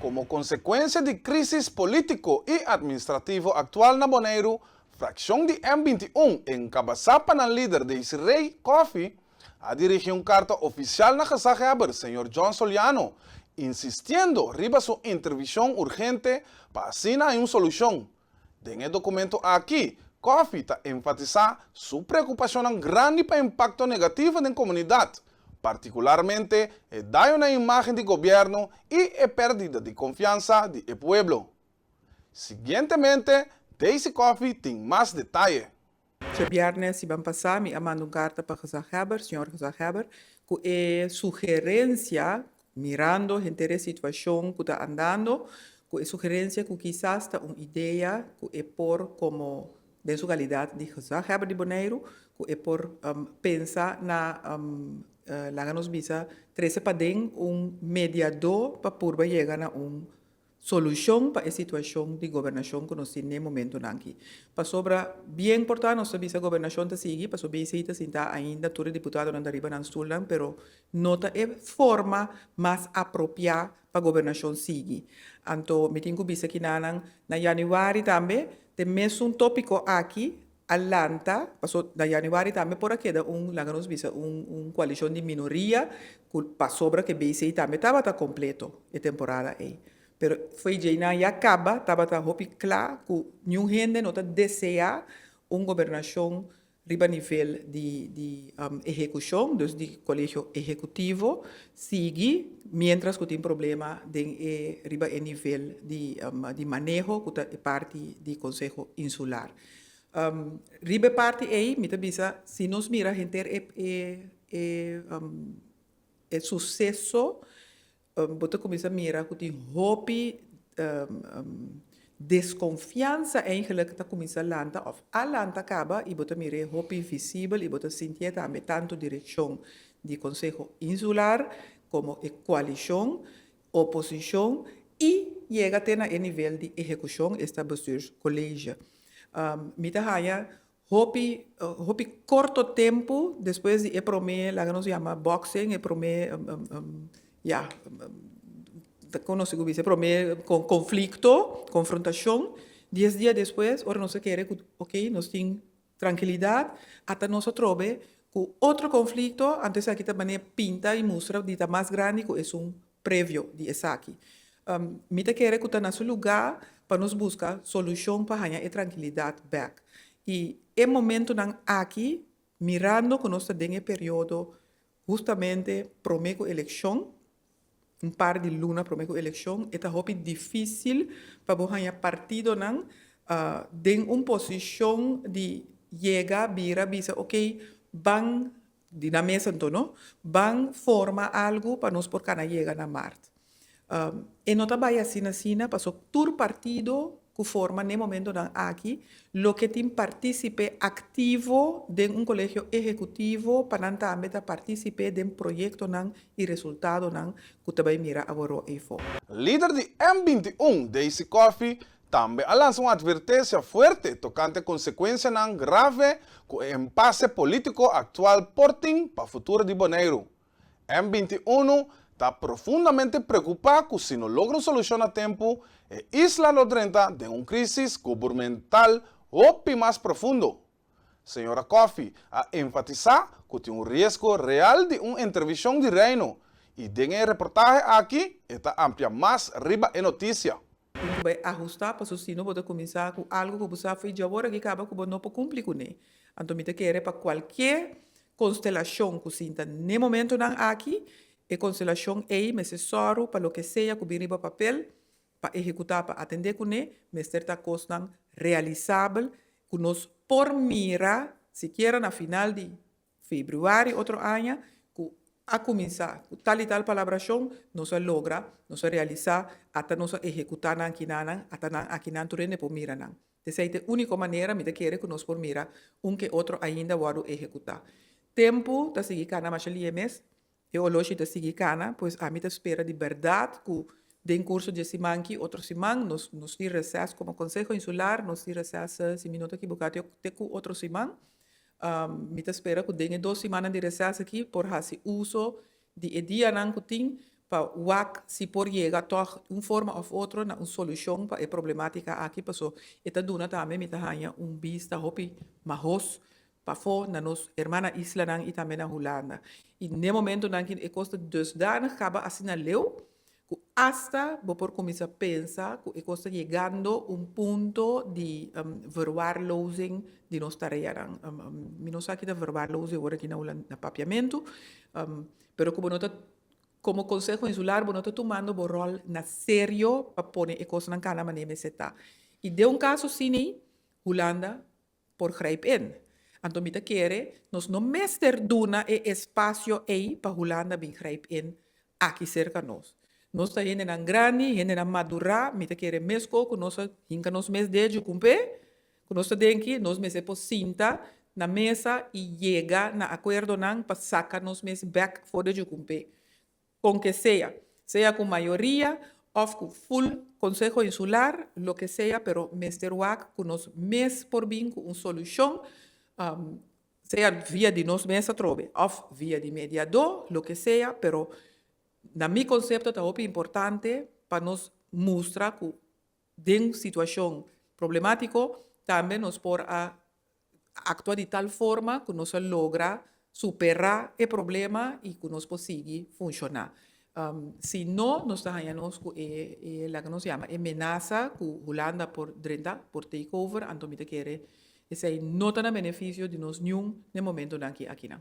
Komo konsekuensia di krísis polítiko i atministrativo aktual na Boneiru, frakshon di M 21 enkabasá pa nan lider Desiree Coffie a dirigí un karta ofisial na gezaghebber señor John Soliano insistiendo riba su intervishon urgente pa asina hay un solushon. Den e dokumento aki, Coffie ta enfatisá su preokupashonnan grandi pa impakto negativo den komunidat, partikularmente e daño na imágen di gobièrnu i e pèrdida di konfiansa di e pueblo. Siguientemente, Daisy Coffie tin mas detaye. Djabièrnè siman pasá mi a manda un karta pa gezaghebber, señor gezaghebber, ku e sugerensia, mirando henter e situashon ku ta andando, ku e sugerensia ku kisas ta un idea ku e por komo den su kalidat di gezaghebber di Boneiru, ku e por pensa na laga nos bisa trese paden un mediadó pa purba yega na un solushon pa e situashon di gobernashon ku nos tin n'e momentunan aki. Pasobra bien por ta nos ta bisa gobernashon ta sigui, paso BC ta sinta ainda tur e diputadonan ta riba nan stulnan, pero no ta e forma mas apropiá pa gobernashon sigui. Anto mi tin ku bisa kinanan na yanüari tambe t'e mesun tópiko aki a lanta, paso na yanüari tambe por a keda un, laga nos bisa un un koalishon di minoria ku pasobra ku e BC tambe tabata kompleto e temporada ei. Pero fo'i djeinan ya kaba tabata hopi kla ku niun hende no ta deseá un gobernashon riba nivel di di ehekushon, dus di kolegio ehekutivo, sigui miéntras ku tin problema den e riba e nivel di di maneho ku ta e parti di konseho insular. Riba e parti ei mi ta bisa si nos mira henter e e e e suseso bo ta kuminsá mira ku tin hopi deskonfiansa eigenlik ta kuminsá lanta òf a lanta kaba i bo ta mir'é hopi visibel i bo ta sintié tambe tantu direkshon di Konseho Insular komo e koalishon, oposishon i yega te na e nivel di ehekushon, esta Bestuurscollege. Mi ta haña Hopi, hopi korto tempu despues di e promé, laga nos yama boxing, e promé, ya, ta kon nos sigur bisa, e promé konflikto, konfrontashon, dies dia despues ora nos a kere ku ok nos tin trankilidat, ata nos atrobe ku otro konflikto, anto esaki ta manera pinta i mustra di ta mas grandi ku esun previo di esaki. Mi ta kere ku ta na su lugá pa nos buska solushon pa haña e trankilidat bèk. I e momentunan aki, mirando ku nos ta den e periodo hustamente promé ku elekshon, un par di luna promé ku elekshon, e ta hopi difísil pa bo haña partidonan den un posishon di yega bira bisa okey ban Di na mes anto no ban forma algu pa nos por kana yega na mart. E no ta bai asina asina paso tur partido ku forma n'e momentonan aki lo ke tin partisipe aktivo den un kolegio ehekutivo pa nan tambe ta partisipe den proyektonan i resultadonan ku ta bai mira aworó eyfo. Lider di M 21, Daisy Coffie, Tambe a lansa un advertensia fuerte tokante konsekuensianan grave ku e empase polítiko aktual por tin pa futuro di Boneiru. M 21 ta profundamente preokupá ku si no logra un solushon na tempu, e isla lo drenta den un krísis gubermental hopi mas profundo. Señora Coffie a enfatisá ku tin un riesgo real di un intervishon di Reino i den e reportahe aki e ta amplia mas riba e notisia. Tin ku bai ahustá paso si no bo ta kuminsá ku algu ku bo sa fo'i djawor aki kaba ku bo no por kumpli kuné. Anto mi ta kere pa kualke konstelashon ku sinta n'e momentonan aki, e konstelashon ei mester sòru pa loke sea ku bin riba papel pa ehekutá pa atendé kuné mester ta kosnan realisabel ku nos por mira sikiera na final di febrüari otro aña ku a kuminsá ku tal i tal palabrashon nos a logra, nos a realisá, ata nos a ehekutá nan kinanan, ata nan akinan tur hende por mira nan. Esei ta e úniko manera mi ta kere ku nos por mira un ke otro ainda wòrdu ehekutá. Tempu ta sigui kana masha lie mes. E oloshi ta sigui kana, pues ami ta spera di bèrdat ku den kurso di e siman ki otro siman nos nos tin reses komo Konseho Insular, nos tin reses si mi no ta kiboká te ku otro siman. Mi ta spera ku den e dos simannan di reses aki por hasi uso di e dianan ku tin. Pa wak si por yega toch un forma of otro na un solucion pa e problematica aki, paso e ta duna tambe, mi ta haña, un bista hopi mahos pafó na nos hermana islanan i tambe na Hulanda. I na momentonan ku e kos ta dusdanig kaba asina leu, ku hasta bo por kuminsá pensa ku e kos ta yegando un punto di verwaarlozing di nos tareanan. Mi no sa kiko ta verwaarlozing awor aki na papiamentu, pero ku bo no ta komo Konseho Insular, bo no ta tumando bo ròl na serio pa pone e kosnan kana manera mester ta. I den un kaso asina, Hulanda por grijp in. Anto mi ta kere, nos no mester duna e espasio ei pa Hulanda bin grijp in aki serka nos. Nos ta hendenan grandi, hendenan madurá, mi ta kere mesko ku nos hinka nos mes den djukumpé, ku nos ta denki, nos mester por sinta na mesa i yega na akuerdonan pa saka nos mes bèk for di djukumpé. Kon ke sea, sea ku mayoria òf ku full Konseho Insular, loke sea, pero mester wak ku nos mes por bin ku un solushon, sea via di nos mes atrobe òf via di mediadó, loke sea, pero na mi konsepto ta hopi importante pa nos mustra ku den situashon problemátiko tambe nos por a aktua di tal forma ku nos a logra superá e problema i ku nos por sigui funshoná. Si no, nos ta haña nos ku e loke nos yama e menasa ku Hulanda por drenta, por take over, anto mi ta kere esei no ta na benefisio di nos niun na e momentonan aki akinan.